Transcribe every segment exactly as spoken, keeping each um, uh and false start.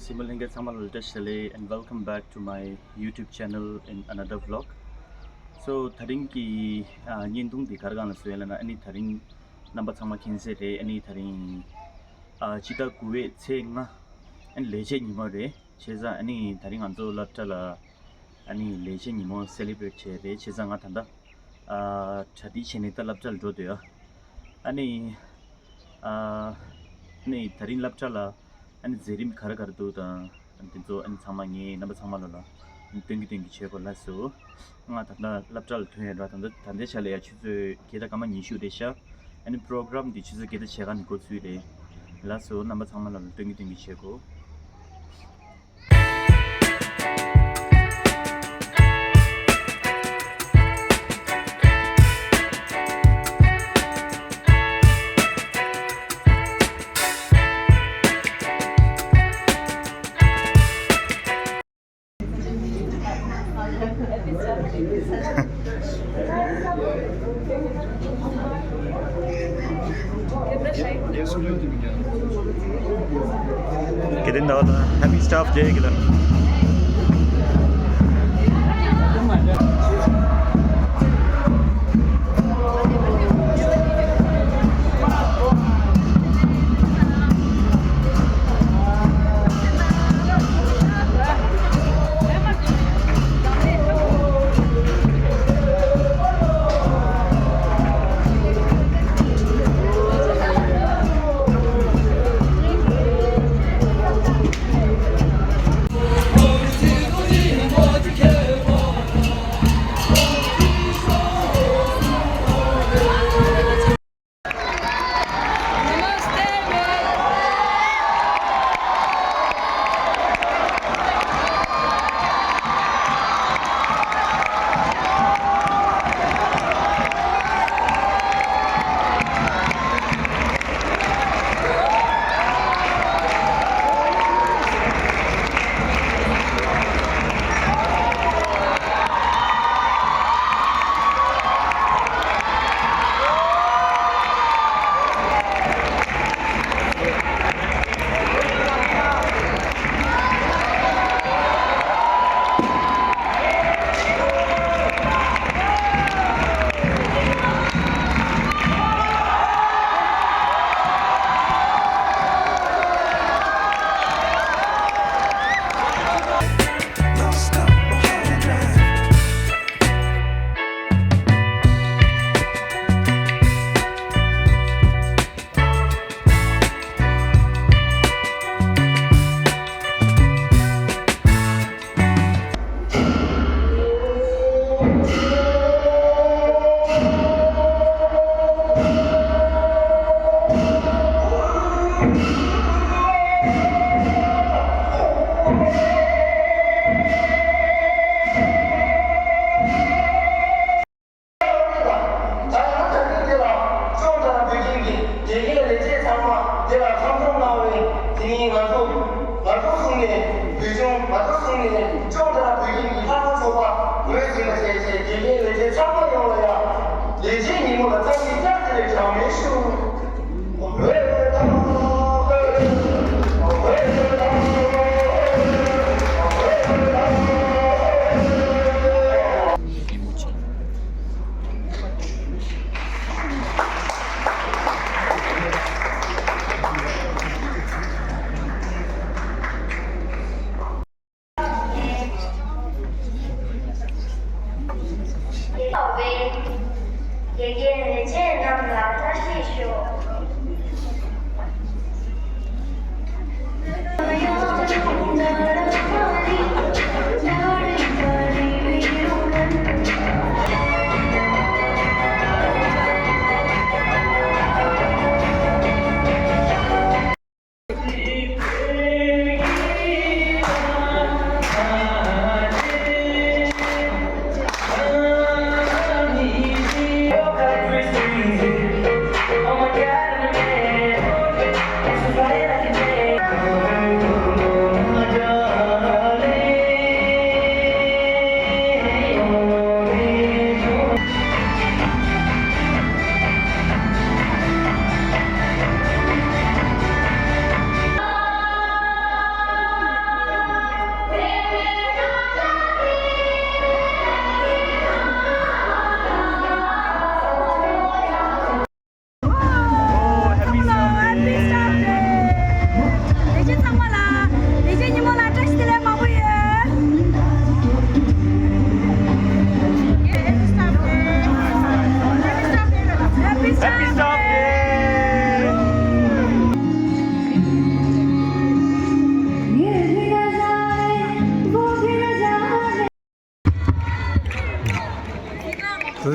སྲིན་མོ་ལྷན་རྒྱས་ཚང་མ་ལ་བཀྲ་ཤིས་བདེ་ལེགས། And welcome back to my YouTube channel in another vlog. So དེ་རིང་གི་ཨ་བརྙན་ཐུང་འདི་ག་རེ་སྒང་ལ་བཟོས་ཡིན་ལབ་ན། ཨ་ནི་དེ་རིང་རྣམ་པ་ཚང་མ་མཁྱེན་གསལ་རེད། ཨ་ནི་དེ་རིང་ཨ་སྤྱི་ཟླ་དགུ་པའི་ཚེས་ལྔ། ཨ་ནི་ལས་བྱེད་ཉིན་མོ་རེད། བྱས་ཙང་ཨ་ནི་དེ་རིང་ང་ཚོ་སློབ་གྲྭ་ལ་ཨ་ནི་ལས་བྱེད་ཉིན་མོ་སེ་ལེ་བྷི་རེཊ་བྱས་རེད། བྱས་ཙང་ང་ད་ལྟ་ཨ་གྲ་སྒྲིག་བྱས་ནས་ད་སློབ་གྲྭ་ལ་འགྲོ་འདོད་ཡོད། ཨ་ནི་ཨ་ནི་དེ་རིང་སློབ་གྲྭ་ལ་ཨ་ནི་མཛད་རིམ་ག་རེ་ག་རེ་འདུག་དང་། ཨ་ནི་དེ་ཚོ་ཨ་ནི་ཚང་མ་ངས་རྣམ་པ་ཚང་མ་ལ་ལ་སྟོན་གི་སྟོན་གི་བྱེད་དགོས། ལགས་སོ། ང་ད་ལྟ་སློབ་གྲྭ་ལ་ཐོན་ཡོད་ར། ད་ལྟ་ད་ལྟའི་ཆ་ལ་ཡ་ཆུ་ཚོད་བརྒྱད་དང་སྐར་མ་ཉི་ཤུ་རེད་ཤག་ཨ་ནི་པོ་རོ་གྷ་རམ་འདི་ཆུ་ཚོད་བརྒྱད་དང་ཕྱེད་ཀ་ནས་འགོ་ཚུགས་རེད། ལགས་སོ། རྣམ་པ་ཚང་མ་ལ་ལ་སྟོན་གི་སྟོན་གི་བྱེད་དགོས། དགེ་འདུན་ཟླ་བ་དང་། Happy Staff Day དགེ་ལགས། ད་ཡང་དེ་རིང་འདི་ལ་ཅུང་ཙམ་འབུལ་མཁན་གྱི་དགེ་རྒན་ལས་བྱེད་ཚང་མ་འདི་ལ་འཚམས་འཛོམས་གནང་བའི་དེ་རིང་ང་ཚོ་ང་ཚོ་གསུང་ནས་འབུལ་བྱུང་། ང་ཚོ་གསུང་ནས་ཅུང་ཙམ་འབུལ་མཁན་གྱི་ལྷ་མོ་ཚོགས་པ་ངོས་ཟིན་པ་བྱས་བྱས། དགེ་རྒན་ལས་བྱེད་ཚང་མ་ཡོངས་ལ་ཡང་ལས་བྱེད་ཉིན་མོ་ལ་འཚམས་འདྲི་བཀྲ་ཤིས་བདེ་ལེགས་གྲངས་མེད་ཞུ། དགེ་རྒན་ལས་བྱེད་རྣམས་ལ་བཀྲ་ཤིས་ཤོག་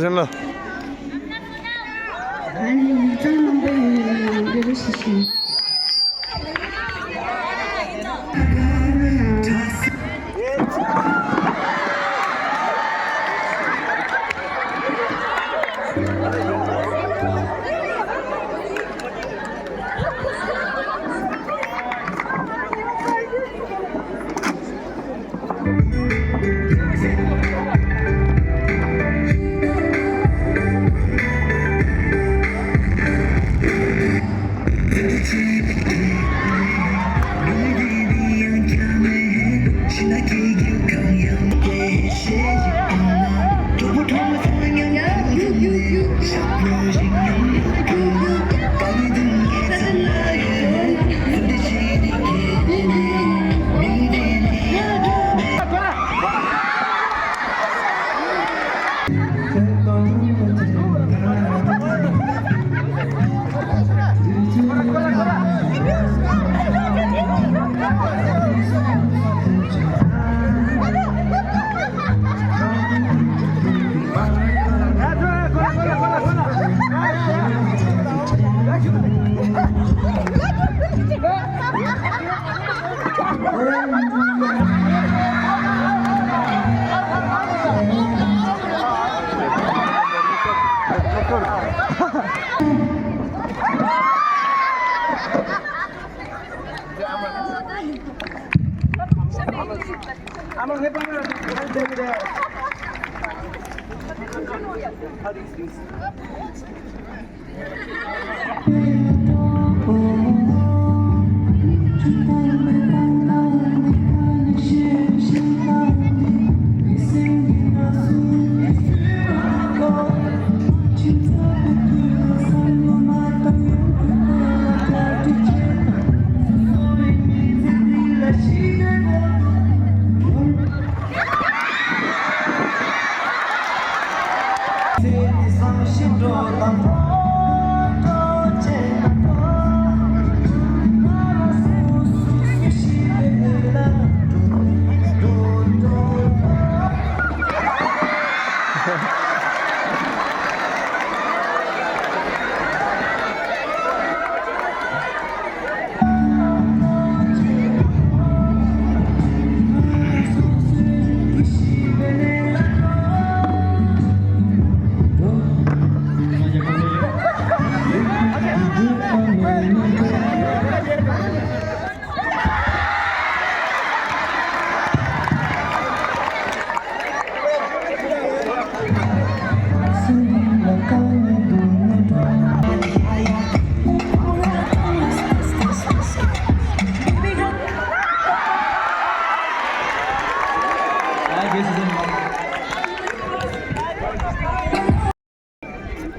ཟིན་ལ།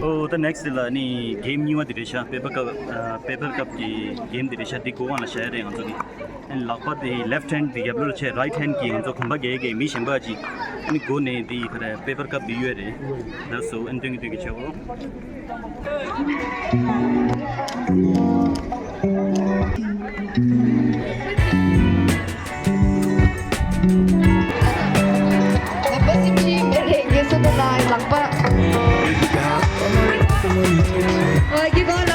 ཨོ། ད་next་ལ་ནི་game་གཉིས་པ་དེ་རེད་ཤག paper cup། ཨ། paper cup་གི་game་དེ་རེད་ཤག་དེ་སྒོ་ཁང་ལ་བཞག་ཡ་རེད་ང་ཚོ་གི། ཨ་ནི་ལག་པ་དེ་left hand་དེ་རྒྱབ་ལོགས་ལ་བྱས། right hand་གི་ང་ཚོ་གོམ་པ་རྒྱག་ཡ་གི་མི་གཞན་པ་ཅིག་ཨ་ནི་སྒོ་ནས་དེ་ག་རེ་paper cup་དེ་གཡུག་ཡ་རེད། ད་སོ་ཨ་ནི་སྟོན་གི་སྟོན་གི་བྱེད་འོ། ལག་པ་སེམས་ཅན་མེད་རེད། ངལ་གསོ་དང་ལག་པ། ཨོ་ཀེ། གོ་ལ།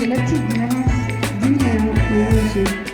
Let's see, let's see.